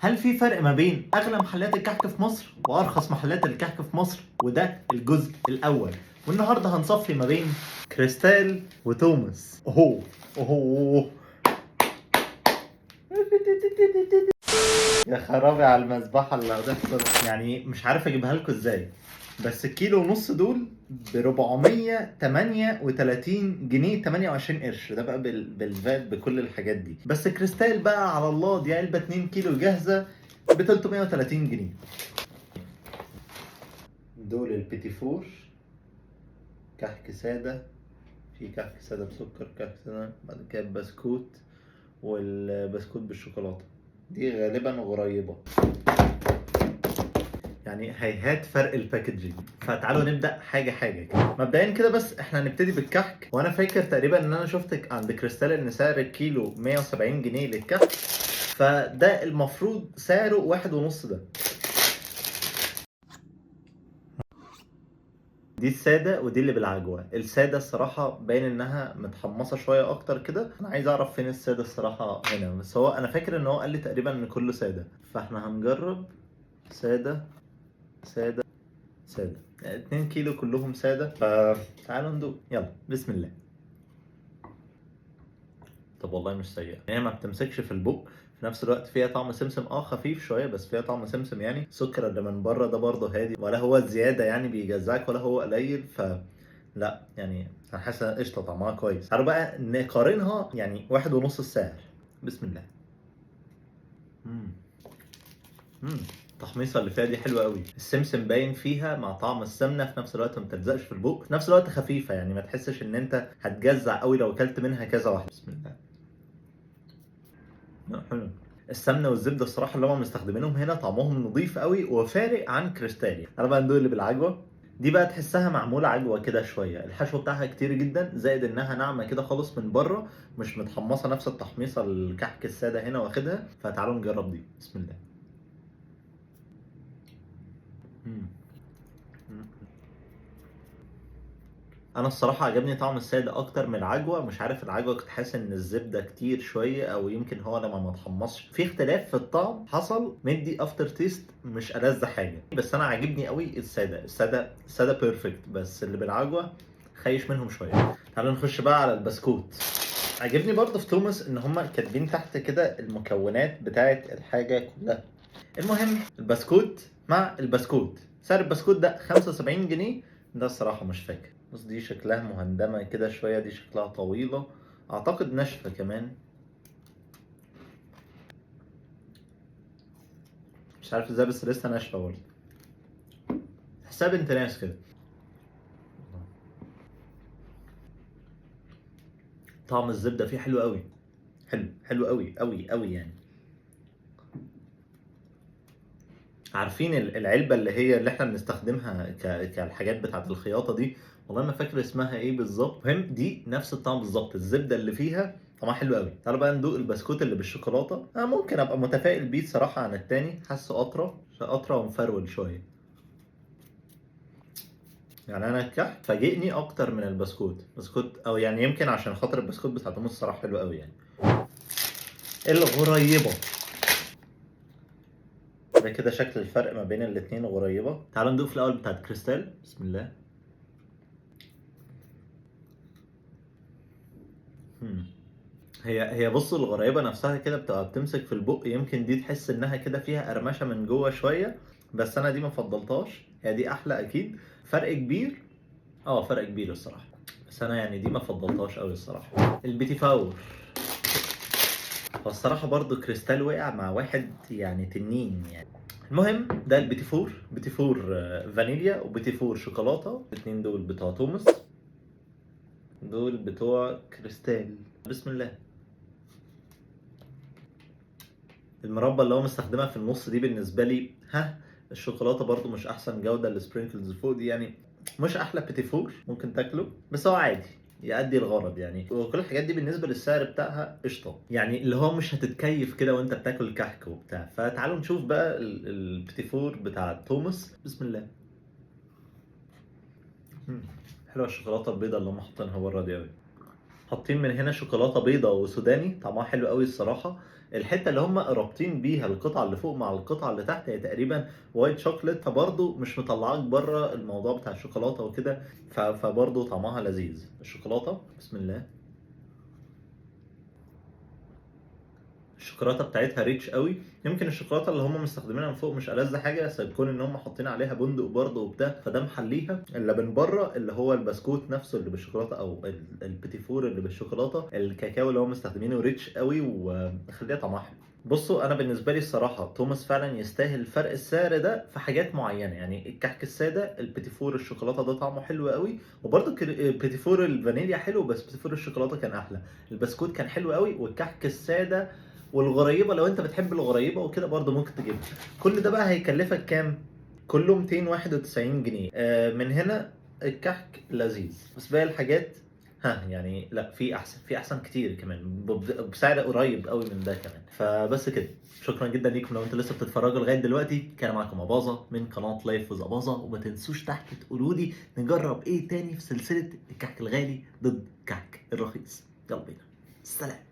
هل في فرق ما بين اغلى محلات الكحك في مصر وارخص محلات الكحك في مصر؟ وده الجزء الاول، والنهارده هنصفي ما بين كريستال وتوماس. اوه اوه يا خرابي على المذبحة اللي هتحصل، يعني مش عارف اجيبها لكم ازاي. بس الكيلو ونص دول ب 438 جنيه 28 قرش، ده بقى بالفات بكل الحاجات دي. بس كريستال بقى على الله، دي علبة 2 كيلو جاهزة ب 330 جنيه. دول البيتي فور، كحك سادة، في كحك سادة بسكر، كحك سادة، بعد كده بسكوت، والبسكوت بالشوكولاتة. دي غالبا غريبة، يعني هيهات فرق ال packaging. فتعالوا نبدا حاجة حاجة كده. مبدئيا كده بس احنا هنبتدي بالكحك، وانا فاكر تقريبا ان انا شفت عند كريستال ان سعر الكيلو 170 جنيه للكحك، فده المفروض سعره 1.5. ده دي السادة ودي اللي بالعجوه. السادة الصراحة باين انها متحمصه شوية اكتر كده، انا عايز اعرف فين السادة الصراحة هنا، بس هو انا فاكر ان هو قال لي تقريبا ان كله ساده، فاحنا هنجرب ساده ساده ساده، 2 كيلو كلهم ساده. فتعالوا ندوق، يلا بسم الله. طب والله مش سيئه، هي ما بتمسكش في البق، في نفس الوقت فيها طعم سمسم، خفيف شوية بس فيها طعم سمسم. يعني السكر اللي من بره ده برضه هادي، ولا هو زيادة يعني بيجزعك ولا هو قليل، ف لا يعني انا حاسس قشطه طعمها كويس. تعالوا بقى نقارنها، يعني 1.5 السعر. بسم الله. التحميصه اللي فيها دي حلوة قوي، السمسم باين فيها مع طعم السمنة، في نفس الوقت ما بتلزقش في البق، في نفس الوقت خفيفة، يعني ما تحسش ان انت هتجزع قوي لو اكلت منها كذا واحدة. بسم الله. لا حلو. السمنة والزبده الصراحة اللي هم مستخدمينهم هنا طعمهم نظيف قوي وفارق عن كريستالي. انا بقى ندوق اللي بالعجوه دي، بقى تحسها معمولة عجوه كده شوية، الحشو بتاعها كتير جدا، زائد انها ناعمة كده خالص من بره، مش متحمصه نفس التحميصه الكحك السادة هنا واخدها. فتعالوا نجرب دي. بسم الله. انا الصراحة عجبني طعم السادة اكتر من العجوه، مش عارف العجوه كنت حاسس ان الزبدة كتير شوية، او يمكن هو لما ما اتحمصش في اختلاف في الطعم حصل، مدي after taste مش ألذ حاجة. بس انا عاجبني قوي السادة، السادة perfect، بس اللي بالعجوه خايش منهم شوية. تعالوا نخش بقى على البسكوت. عجبني برضه في توماس ان هم كاتبين تحت كده المكونات بتاعه الحاجة كلها. المهم البسكوت مع البسكوت، سعر البسكوت ده 75 جنيه، ده الصراحة مش فاكر. بص دي شكلها مهندمة كده شوية، دي شكلها طويلة، أعتقد ناشفة كمان، مش عارف ازاي بس لسه ناشفة برضه، تحسها بنت ناس كده. طعم الزبدة فيه حلو قوي، حلو حلو قوي قوي قوي يعني. عارفين العلبة اللي هي اللي احنا بنستخدمها كالحاجات بتاعت الخياطة دي، والله ما فاكر اسمها ايه بالظبط. المهم دي نفس الطعم بالظبط، الزبدة اللي فيها طعمها حلو قوي. تعالوا بقى ندوق البسكوت اللي بالشوكولاتة. انا ممكن ابقى متفائل بيه صراحة عن التاني، حاسه اطرى ومفرول شوية. يعني انا الكحك فاجئني اكتر من البسكوت، بسكوت او يعني يمكن عشان خاطر البسكوت بتاع توماس الصراحة حلو قوي يعني. الغريبة ده كده شكل الفرق ما بين الاتنين غريبة. تعالوا ندوق في الأول بتاعت كريستال. بسم الله. هي بصوا الغريبة نفسها كده بتبقى بتمسك في البق، يمكن دي تحس إنها كده فيها قرمشة من جوه شوية، بس أنا دي ما فضلتهاش، هي دي أحلى أكيد. فرق كبير، فرق كبير الصراحة، بس أنا يعني دي ما فضلتهاش أوي الصراحة. البيتي فاور فالصراحة برضو كريستال وقع مع واحد يعني تنين يعني. المهم ده البيتي فور، بيتي فور، فانيليا وبيتي فور شوكولاتة، الاتنين دول بتوع توماس، دول بتوع كريستال. بسم الله. المربى اللي هو مستخدمها في النص دي بالنسبة لي، الشوكولاتة برضو مش أحسن جودة، ال sprinkles فوق دي يعني مش أحلى بيتي فور ممكن تاكله، بس هو عادي يأدي الغرض يعني. وكل الحاجات دي بالنسبة للسعر بتاعها قشطة، يعني اللي هو مش هتتكيف كده وانت بتاكل كحك وبتاع. فتعالوا نشوف بقى البيتي فور بتاع توماس. بسم الله. حلوة الشوكولاتة البيضة اللي هم حاطينها بره دي قوي. حاطين من هنا شوكولاتة بيضة وسوداني، طعمها حلو قوي الصراحة. الحتة اللي هم رابطين بيها القطعة اللي فوق مع القطعة اللي تحت هي تقريبا white chocolate، فبرضه مش مطلعاك بره الموضوع بتاع الشوكولاتة وكده، فبرضه طعمها لذيذ. الشوكولاتة بسم الله، الشوكولاتة بتاعتها rich قوي. يمكن الشوكولاتة اللي هم مستخدمينها من فوق مش ألذ حاجة، بس يكون ان هم حاطين عليها بندق برضه وبتاع، فده محليها. اللي من بره اللي هو البسكوت نفسه اللي بالشوكولاته او البيتيفور اللي بالشوكولاته، الكاكاو اللي هم مستخدمينه rich قوي وخليها طعمها حلو. بصوا انا بالنسبة لي الصراحة توماس فعلا يستاهل فرق السعر ده في حاجات معينة، يعني الكحك السادة، البيتيفور الشوكولاتة ده طعمه حلو قوي، وبرده البيتيفور الفانيليا حلو، بس بيتيفور الشوكولاتة كان احلى. البسكوت كان حلو قوي، والكحك السادة والغريبة لو انت بتحب الغريبة وكده برضه ممكن تجيبها. كل ده بقى هيكلفك كام؟ كله 291 جنيه. من هنا الكحك لذيذ، بس باقي الحاجات ها يعني لا، في احسن، في احسن كتير كمان بسعر قريب قوي من ده كمان. فبس كده، شكرا جدا ليكم لو انتوا لسه بتتفرجوا لغاية دلوقتي. كان معاكم اباظة من قناة Life with اباظة، وما تنسوش تحت تقولوا لي نجرب ايه تاني في سلسلة الكحك الغالي ضد الكحك الرخيص. يلا بينا، سلام.